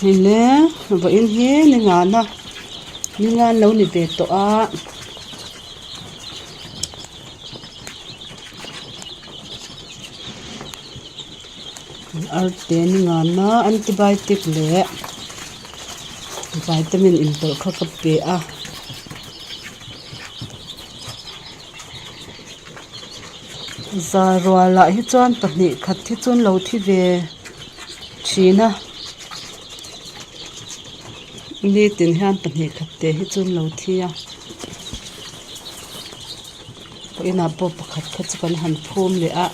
Hei le vawiin hi ni nghahna ni ngan lo ni ve tawh a. Arte ni nghahna antibiotic leh vitamin inpawlh kha ka pe a. Za rualah hi chuan pahnih khat hi chu an lo thi ve thin a nitin hian pahnih khat te hi chu an lo thi a inah pawh pakhat kha chu kan han phum leh a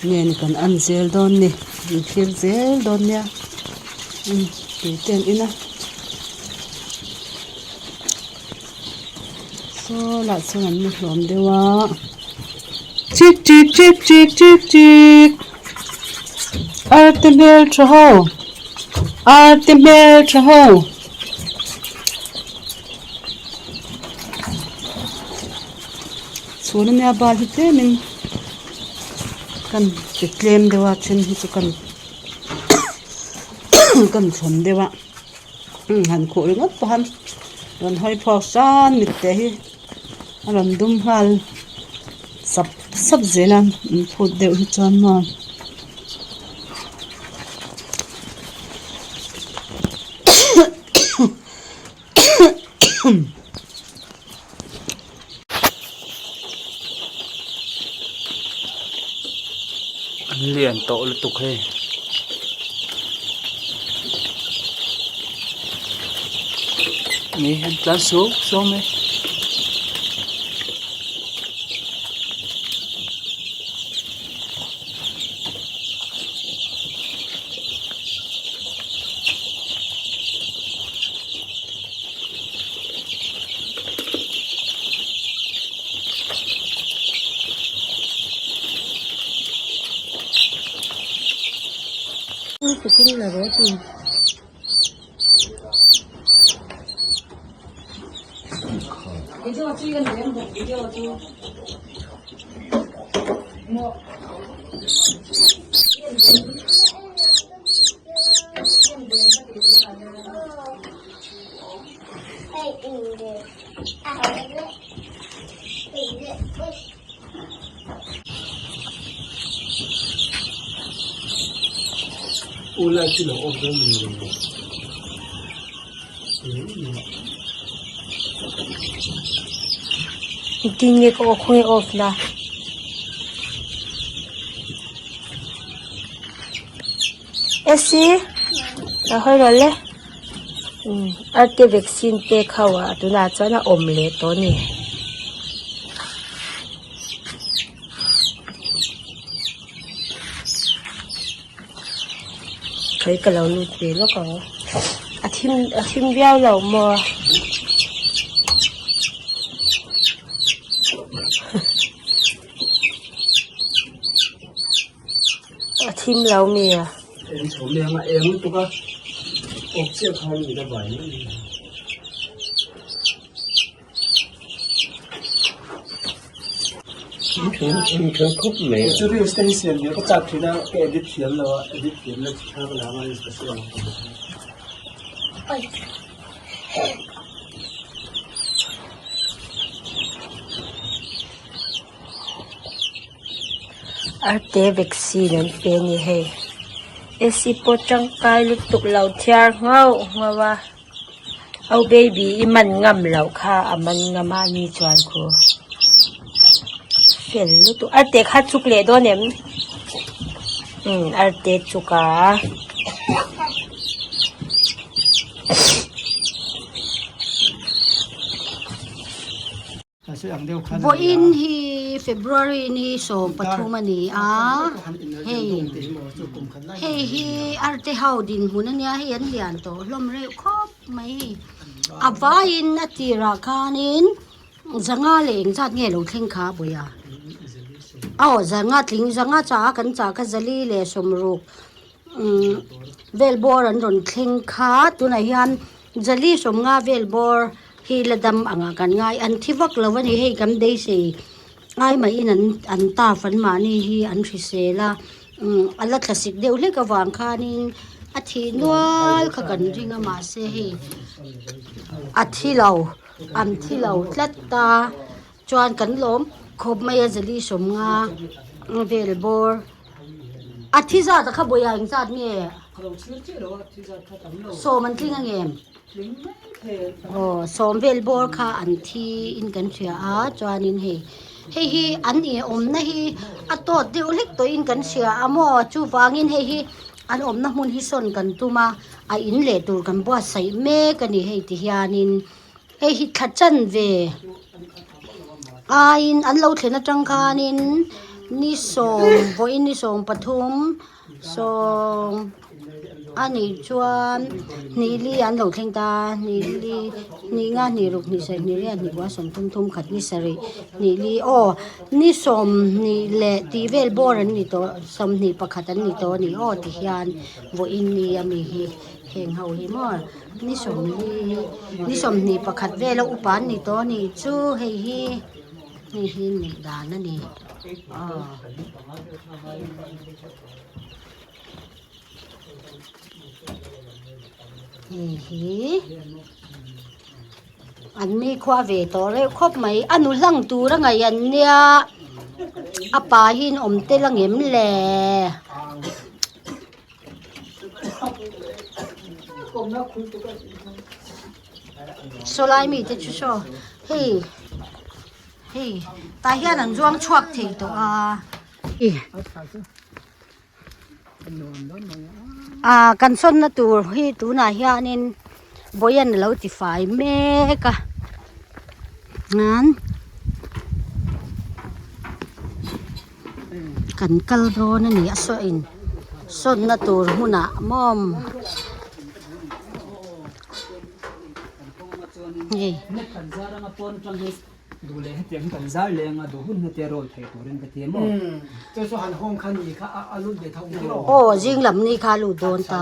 nge ni kan en zel dawn ni kan thlir zel dawn nia umm tui te an in a. Saw lah chuan an mu hlawm deuh a chik chik chik chik chik chik arte hmel tha ho arte hmel tha ho. Chhun ania bal hi tlemin kan ti tlem deuh a then hi chu kan kan thlawn deuh a. Han khuh ringawt pawh han rawn hawi phawk hran mitte hi a rawn dum nghal sap sap zel a an phut deuh hi chuan maw. An lian tawh lutuk hei ni an tlan suau suau mai. Engtin nge ka off nge off la. Esi a hawi rawh le umm arte vaccine pek ho ah tunah chuan a awm leh tawh a ni. Kei ka lo lut ve lawk ang a thim a thim viau lo maw. A thim lo mi a. Eng chho mai anga eng lutuk a awk chiah khan mit a vai mai mai. Chu reels te hi siam ve ka chak thin a ka edit thiam lo a edit thiam na chi tha ka la anga reels ka siam ang. Arte vaccine an pe a ni hei ac pawh tangkai lutuk lo thiar nghauh nghauh a au baby i man ngam loh kha a man ngam a ni chuan khu fel lutuk arte kha chuk leh dawn em umm arte chuk a. Vawiin hi February ni 13 a ni a, hei hei hi arte ho dinhmun a nia hei an lian tawh hlawm reuh khawp mai hei a vaiin a tirah khanin zanga leh engzat nge lo thleng kha bawiha aw zanga tling zanga chah a kan chah kha zali leh sawmruk umm vel bawr an rawn thleng kha tunah hian zali sawmnga vel bawr. Hi la dam angah kan ngai an thi vak lo a ni hei kan beisei ai mahin an an taf an mahni hi an hrisel a umm a la thlasik deuh hlek avang khanin. A thih nual kha kan ring a mahse hei a thi lo an thi lo tlat a chuan kan lawm khawp mai a zali sawmnga vel bawr a thi zat a kha bawih eng zat nge sawm an tling ang em aw sawm vel bawr kha an thi in kan hria a chuanin hei hei hi an ih awmna hi a tawt deuh hlek tawhin kan hria a maw chuvangin hei hi an awmna hmun hi sawn kan tum a a in leh tur kan buatsaih mek a ni hei ti hianin hei hi thla chanve aiin an lo thlen atang khanin ni sawm vawiin ni 13 sawm a nih chuan hnih li an lo thleng ta hnih li hnih nga hnih ruk hnih sarih hnih riat hnih kua 30 thum khat ni sarih hnih li aw ni 20 leh tih vel bawr an ni tawh 21 an ni tawh a ni aw ti hian vawiin ni a mi hi heng ho hi maw ni 40 ni 21 vela upa an ni tawh a nih chu hei hi hei hi nih dan a ni aw. Hei hi an mi khua ve tawh reuh khawp mai a nu hlang tur a ngaih an nia a pa hi an awm tel ang em le. Saw lai mite chu saw hei hei tah hian an zuang chhuak thei tawh a. Ah kan sawnna tur hi tunah hianin vawiin a lo ti fai mek a chuan kan kal dawn a ni a saw in sawnna tur hmunah maw hei. Duh leh hetiang hi kan zar leng a, duh hun hnatia rawl thei turin ka ti a maw? Chu chu han hawng kha ni kha a lut ve tho ang emaw? Aw, zing lam ni kha a lut dawn ta.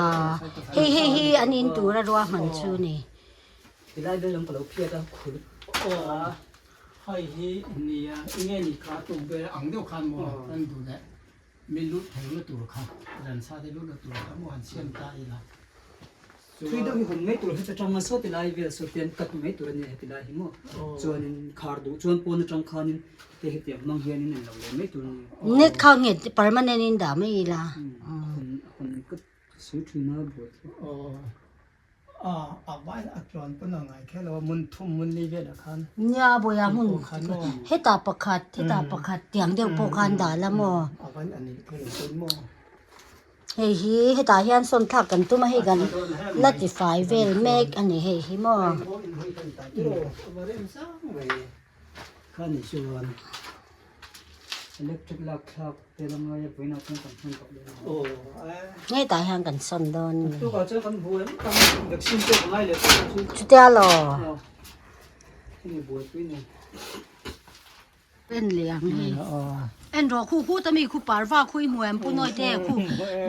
Hei hei hi an in tura ruahman chu ni. Tilai vel lam ka lo phiat a, khul aw. Hei hi nia, enge ni kha tuk ber ang deuh khan maw kan duh leh mi lut theihna tur kha, ransa te lutna tur kha maw han siam ta ila. Thui deuh hi hawn mai tur heta tanga saw ti lai vel saw tian cut mai tur a nia heti lai hi maw chuanin khar duh chuan pawn atang khanin hei hetiang hmang hianin an lo leh mai tur a ni. Net kha nge permanent in dah mai ila. Hawn hawn ka sawi thin a buai thlak. Aw a vai a tluan pawn a ngai kher lo a mun thum mun li velah khan. Nia buai a hmun hetah pakhat hetah pakhat tiang deuh pawh khan dah la maw. A van a nih kher lo chuan maw. Hei hi hetah hian sawn thlak kan tum a hei kan la ti fai vel mek a ni hei hi maw. Hetah hian kan sawn dawn a ni. Chutia law. En leh ang hei. En rawh khu khu ta mi khu parva khu i hmu em pu nawi te khu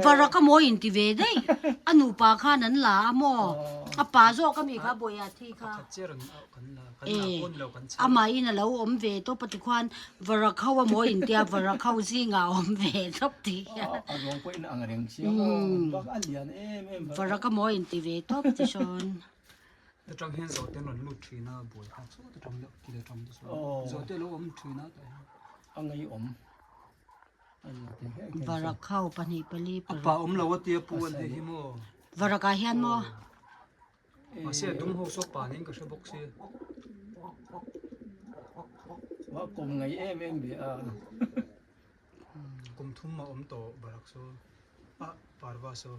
varak a maw in ti ve daih a nupa khan an la a maw a pa zawk a mi kha bawih ah thi kha e amah in a lo awm ve tawp a tikhuan varak ho a maw in tia varak ho zingah a awm ve tawp ti hian varak a maw in ti ve tawp ti sawn. Atang hian zawhte an rawn lut thin a buai kha chhuat atang deuh kil atang te chuan zawhte alo awm thin a tah hian a ngeiawm Varak ho pahnih pali paruk a pa awm lo a tia pu an hei hi maw Varak ah hian maw mahse a dum ho saw pa niin ka hre bawk sia a kawm ngei em em ve a kum thum a awm tawh varak saw ah parva saw.